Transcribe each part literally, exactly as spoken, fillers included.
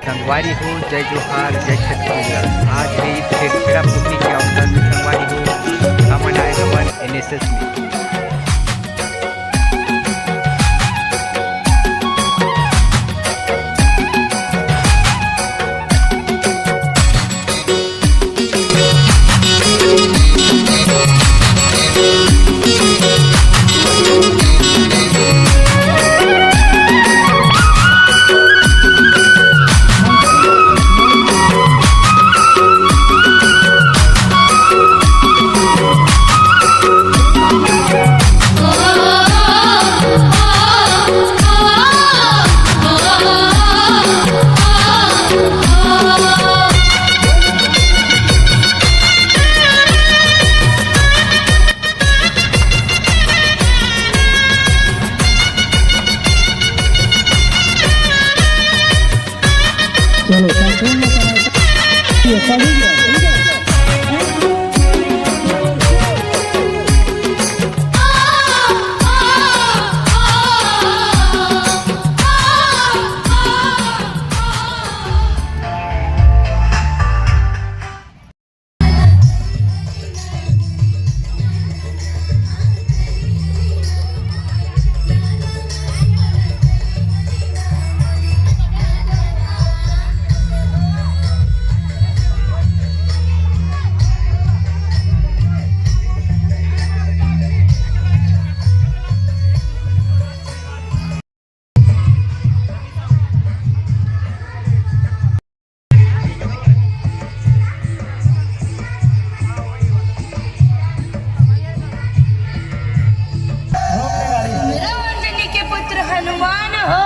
संगवारी हो, जय जोहार, जय छत्तीसगढ़। आज हे ईद छेरछेरा पुन्नी के अवसर में संगवारी हो, हमन आए हवन एनएसएस में। चलो, संपूर्ण ये सभी सुमिरो अंजनी के पुत्र हनुमान हो।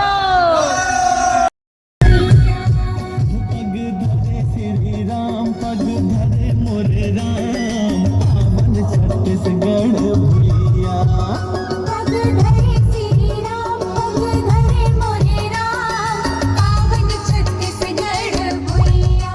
पग धरे श्री राम, पग धरे मोरे राम, आवन छत्तीसगढ़ भुइया। पग धरे श्री राम, पग धरे मोरे राम, आवन छत्तीसगढ़ भुइया।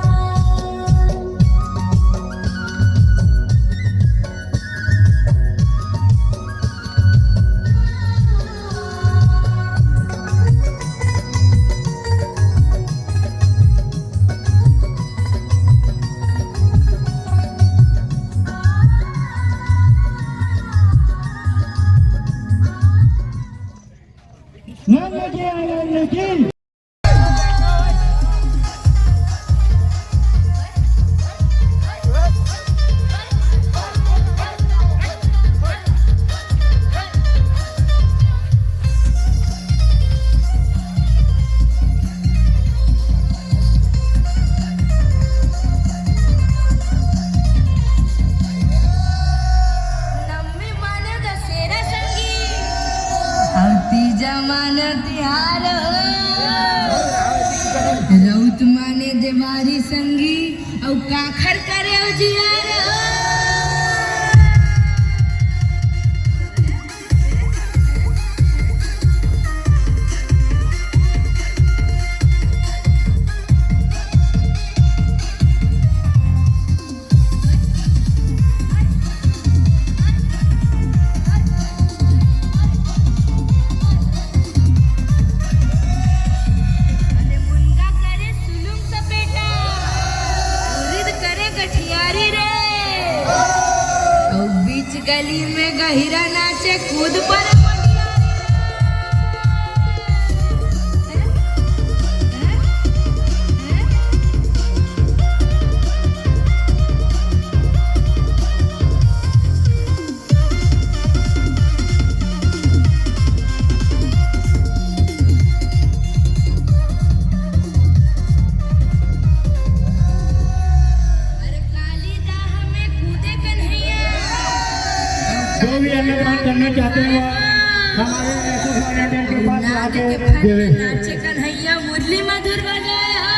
नंद के आनंद की। नवमी माने दशहरा संगी, अउ तीजा माने तिहार हो। रउत माने देवारी संगी, अउ काखर करे अउ जियार हो। अरे मुनगा करे सुलुम सपेटा, उरिद करे गठियारी रे। अउ बीच गली में गहिरा नाचे कूद परे मोटियारी रे। अरे काली दाह में कूदे कन्हैया। जो भी अन्नदान करना चाहते हैं, वो हमारे एसएस वॉलंटियर के पास लाके दे दें। नाचे कन्हैया, मुरली मधुर बजाए हो।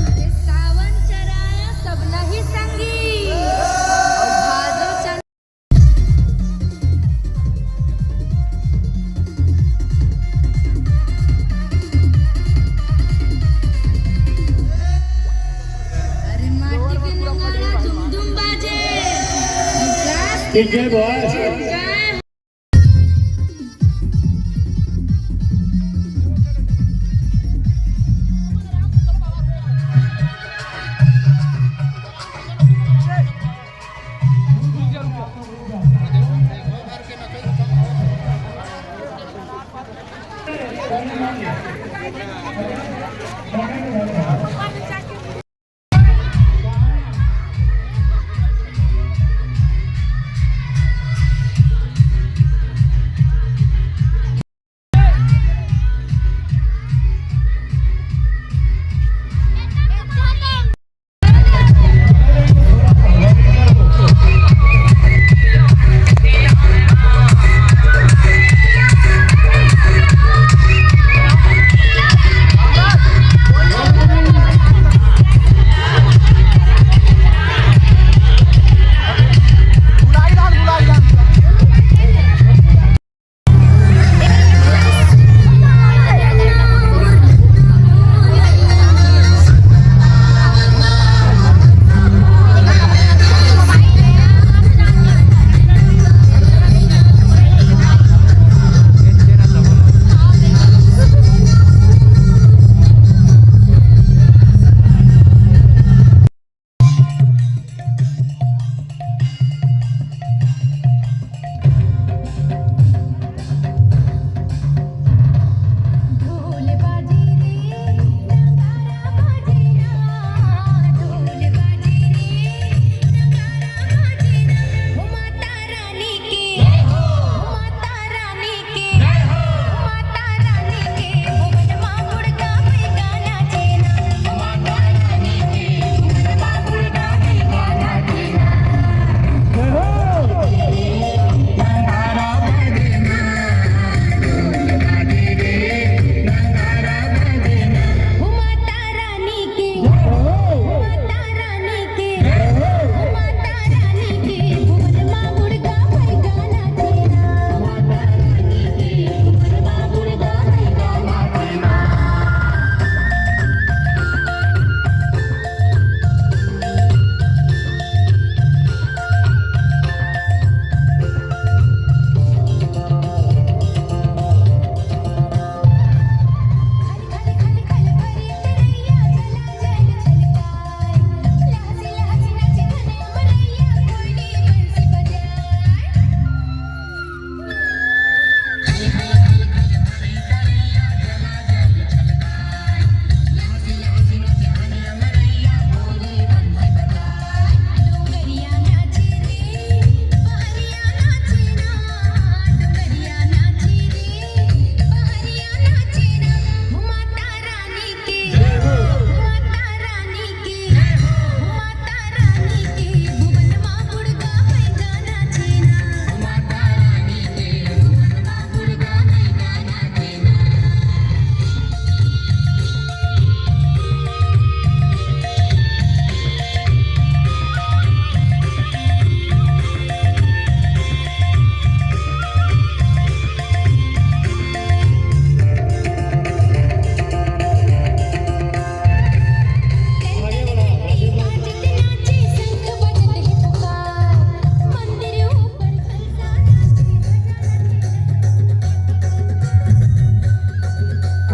अरे सावन चराया सब नहीं संग डीजे बॉय।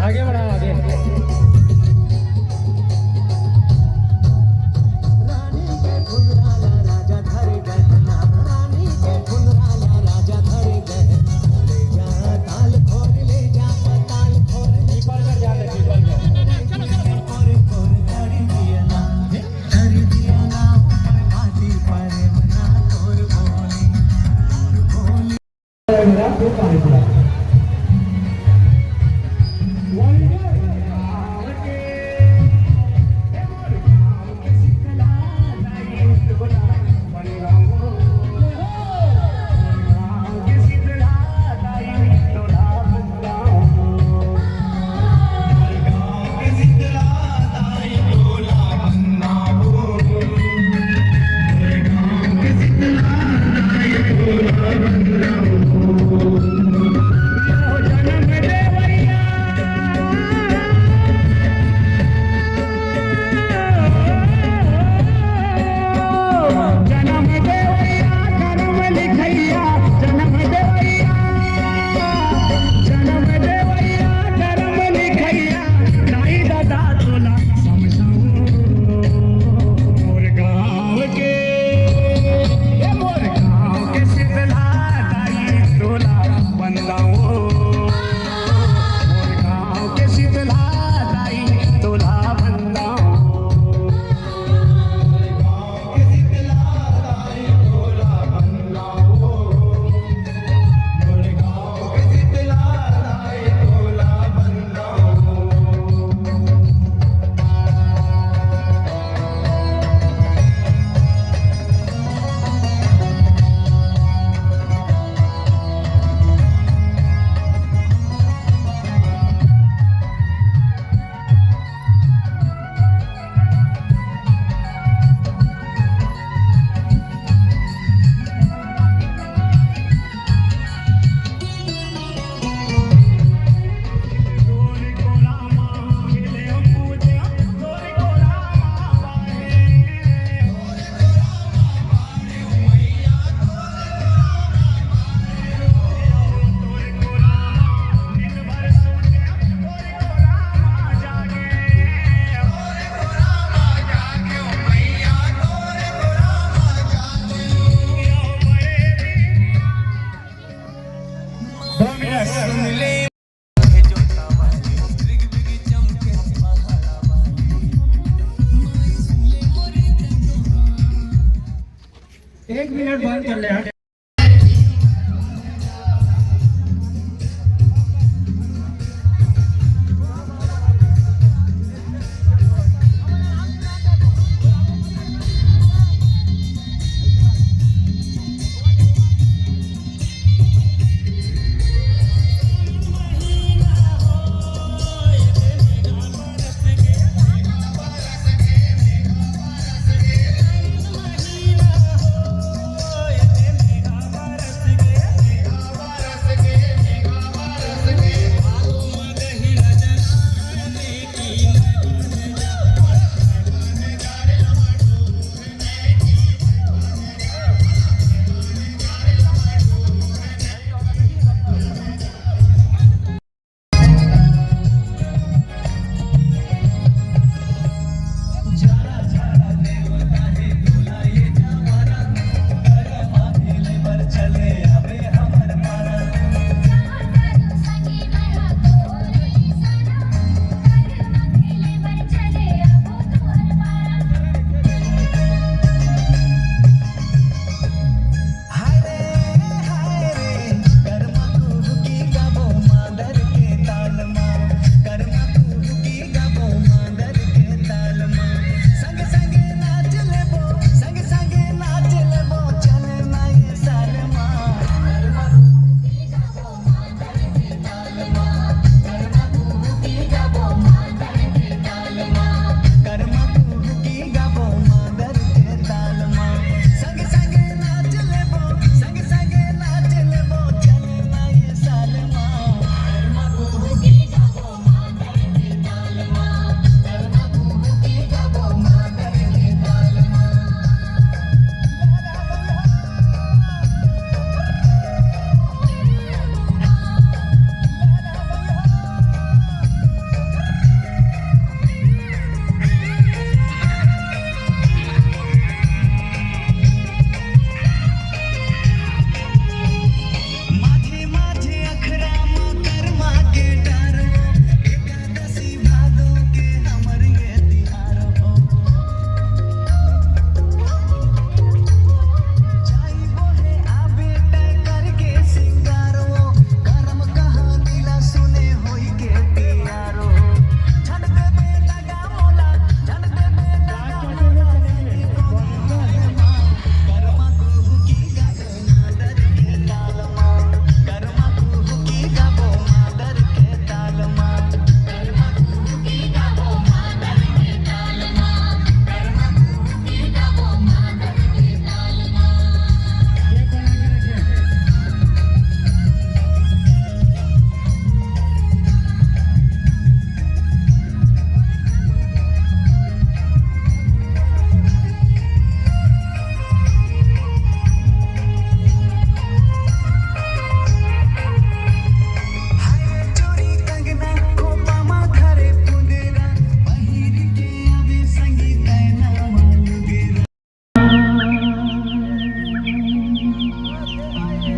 आगे बढ़ाओ, आगे। बंद कर ले, हाँ।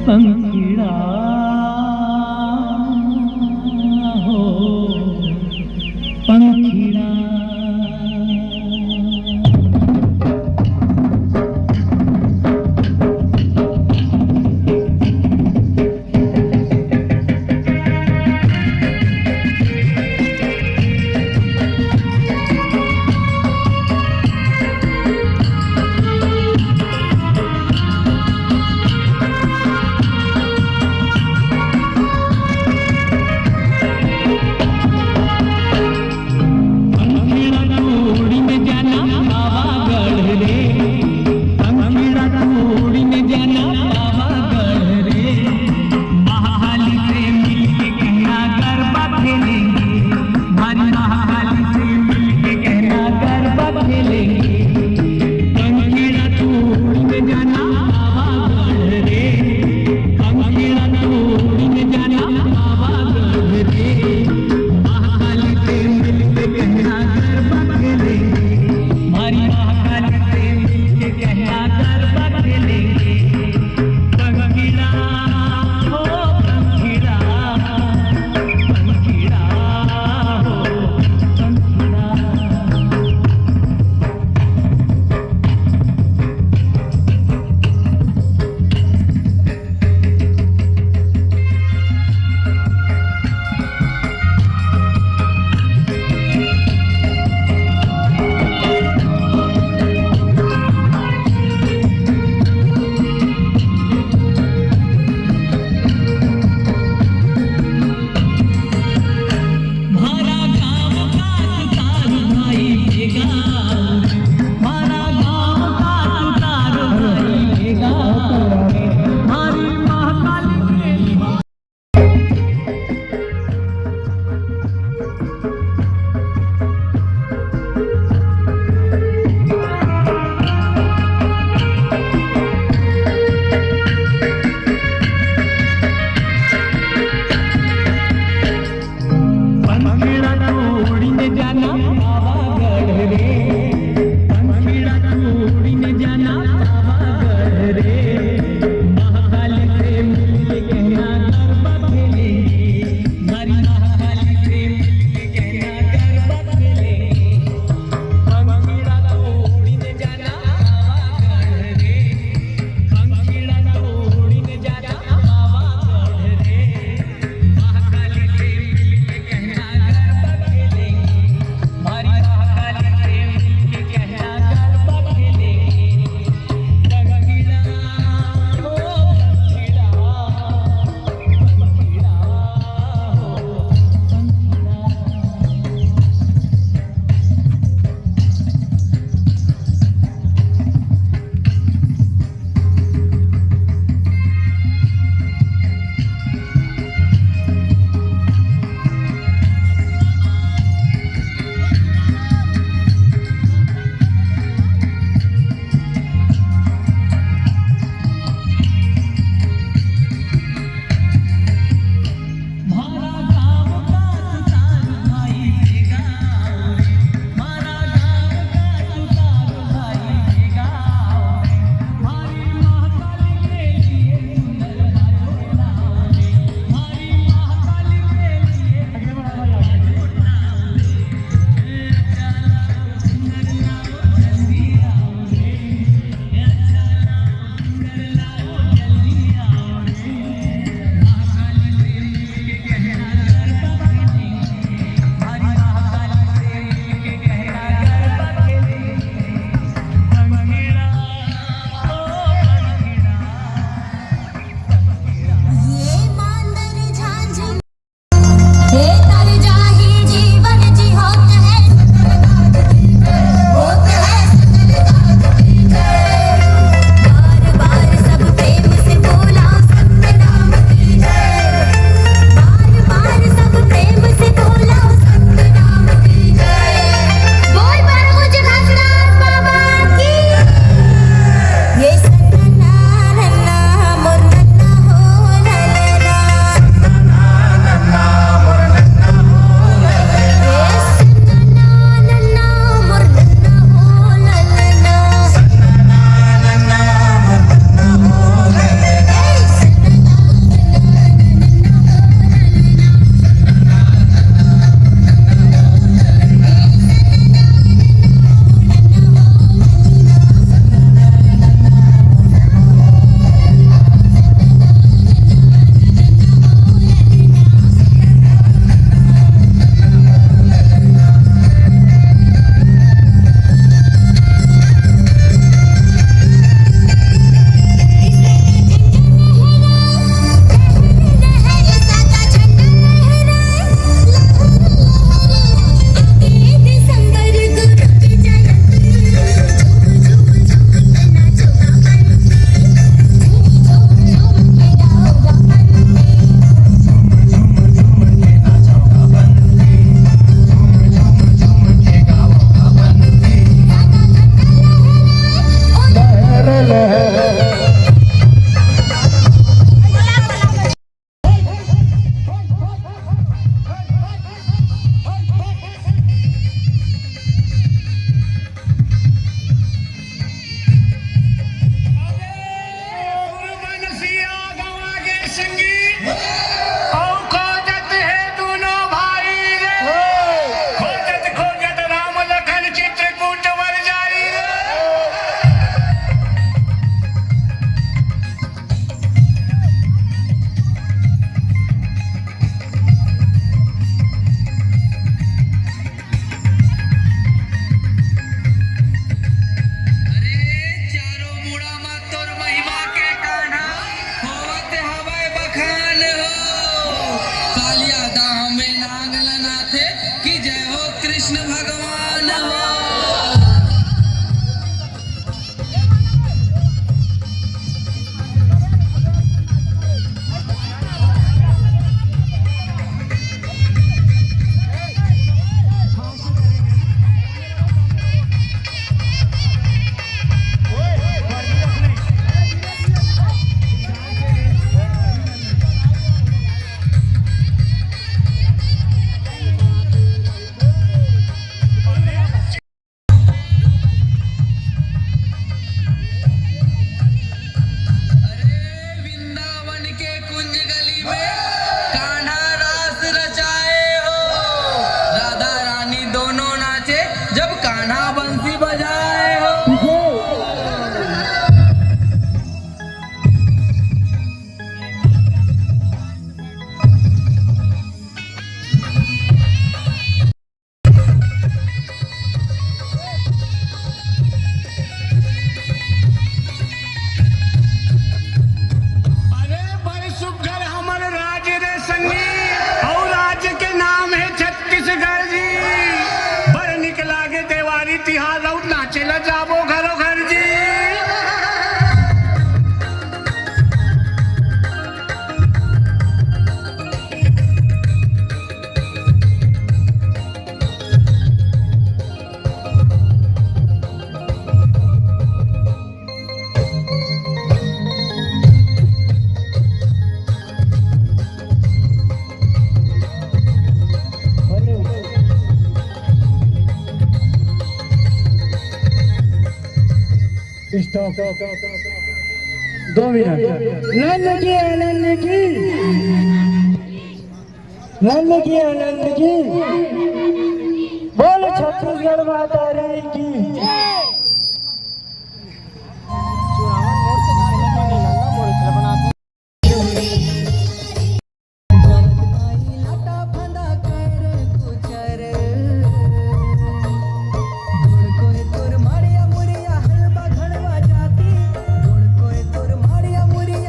पंखिड़ा हो, पंखिड़ा। कालिया दाम में नांग ल नाथे कि जय हो कृष्ण भगवान हो। अरे वृंदावन के कुंज गली में कान्हा रास रचाए हो। राधा रानी दोनों नाचे जब कान्हा बंसी बजाए हो। अरे बड़ सुग्घर हमर राज रे संगी, अउ राज के नाम हे छत्तीसगढ़ जी। बड़ निक लागे देवारी तिहार, अउ नाचे ला जाबो घरो घर जी। Stop। दो मिनट। नंद की आनंद की, नंद की आनंद की, बोल छत्तीसगढ़ माता रानी की।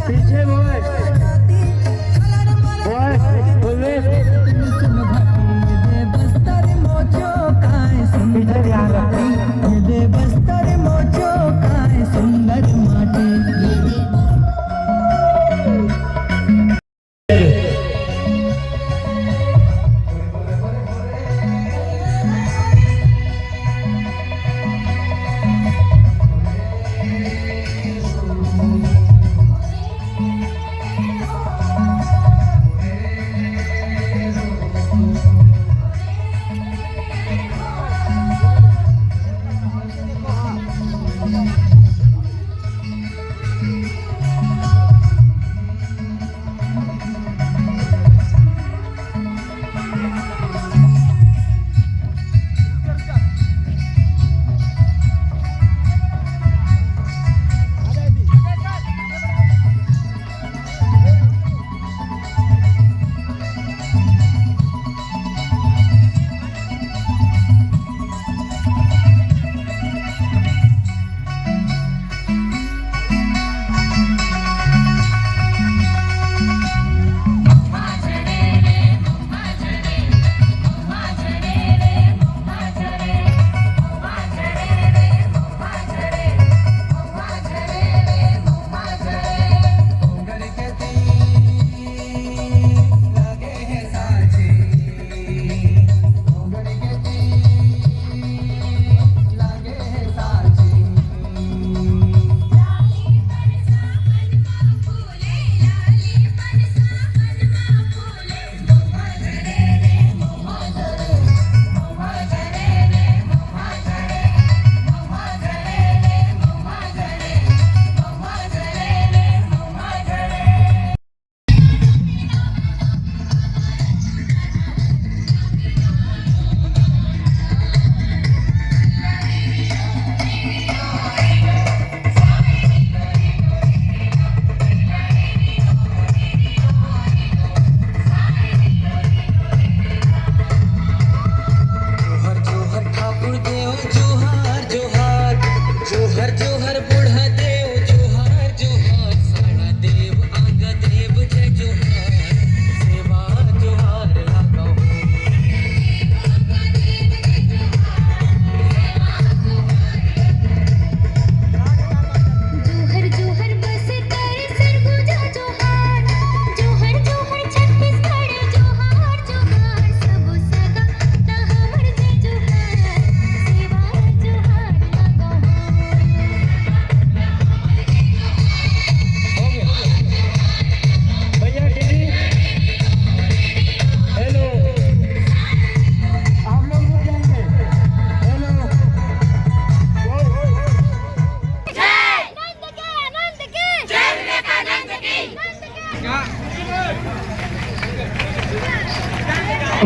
पीछे बॉय। बॉय, फुल में। पीछे ध्यान रखो।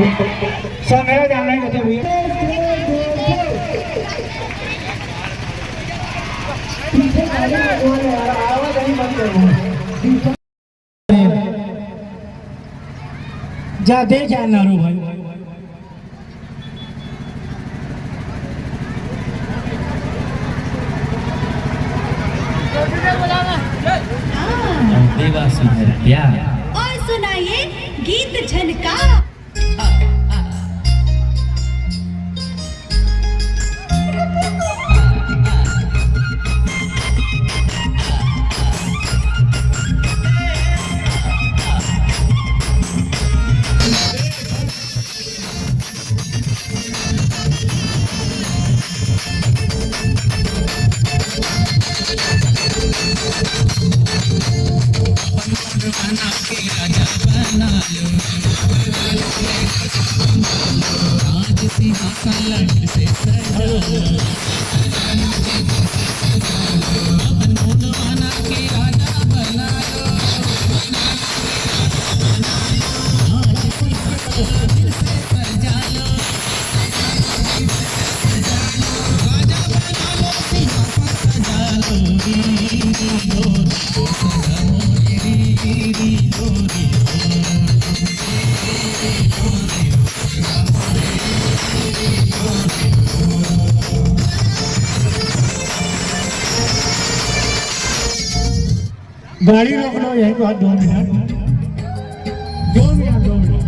सब मेरा ध्यान नहीं देते भैया। पीछे गाड़ी लगवा ले यार, आवाज नहीं बंद करो। जा दे जा नारू भाई। हाँ। अब देवा सुंदर प्यार। और सुनाइए गीत झनका। गाड़ी रोक लो यहीं पर दो मिनट, दो मिनट, दो मिनट।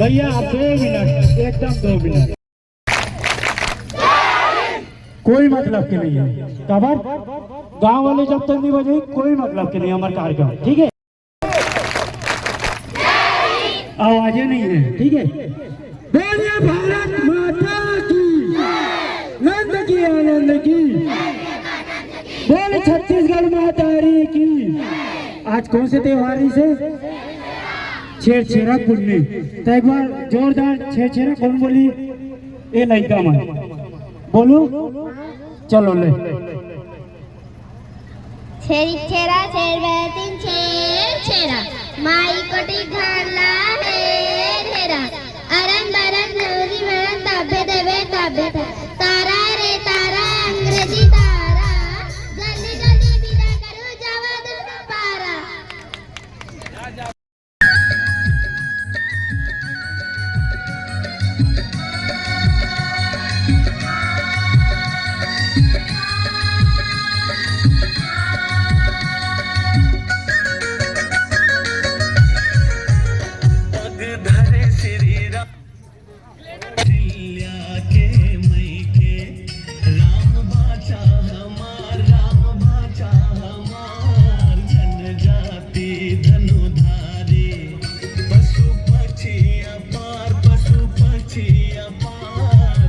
भैया, आप दो मिनट, एकदम दो मिनट। कोई मतलब के नहीं है। काबर? गांव वाले जब तक नहीं बजाई, कोई मतलब के नहीं हमारे कार्यक्रम, ठीक है? आवाजें नहीं है, ठीक है? बोलिए भारत माता की, नंद की आनंद की, बोले छत्तीसगढ़ माता री की। आज कौन से त्योहार है इसे? छेरछेरा पुन्नी। तो एक बार जोरदार छेरछेरा कौन बोली? ए लइका मन बोलो, चलो ले। छेरी छेरा छेर बैतिन छेर छेरा, माई कोटी घर ला हेर हेरा, अरन बरन नौरी मन तबे देवे तबे थे। तारा रे तारा, अंग्रेजी तारा, जल्दी जल्दी विदा करो, जावा दो पारा। पग धरे श्री राम सिल्या के मई के, राम बाचा हमार, राम बाचा हमार, जनजाति धनुधारी, पशु पक्षी अपार, पशु पक्षी अपार।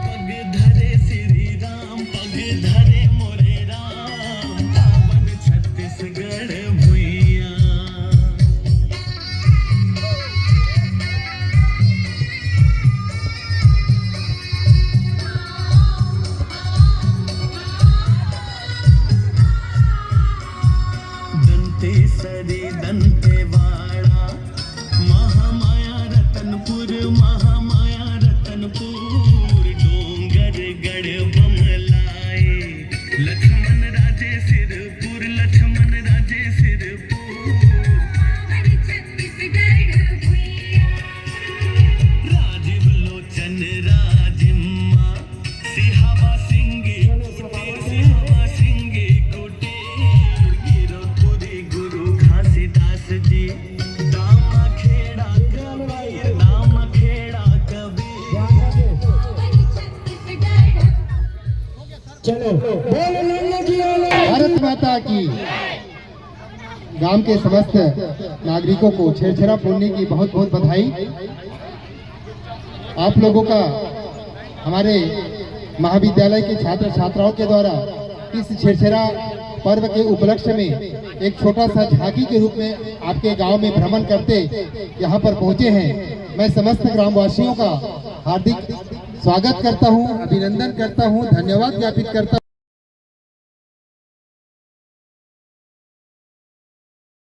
पग धरे श्री राम, पग धरे मोरे राम, पावन छत्तीसगढ़ भुइया। दंतेसरी दंतेवाड़ा, महामाया रतनपुर, महामाया रतनपुर, डोंगरगढ़ बमलाई, लक्ष्मण राजे सिरपुर, लक्ष्मण राजे सिरपुर। राजीव लोचन राजिम्मा, सिहावा सिंगी कुटीर, सिहावा सिंगी कुटीर, गिरपुरी गुरु घासीदास जी, दामा खेड़ा कबीर, दामा खेड़ा कबीर। चलो, बोलो नंद की आनंद। भारत माता की। गांव के समस्त नागरिकों को छेरछेरा पुन्नी की बहुत बहुत बधाई। आप लोगों का हमारे महाविद्यालय के छात्र छात्राओं के द्वारा इस छेरछेरा पर्व के उपलक्ष्य में एक छोटा सा झांकी के रूप में आपके गांव में भ्रमण करते यहां पर पहुंचे हैं। मैं समस्त ग्रामवासियों का हार्दिक स्वागत करता हूं, अभिनंदन करता हूं, धन्यवाद ज्ञापित करता हूं।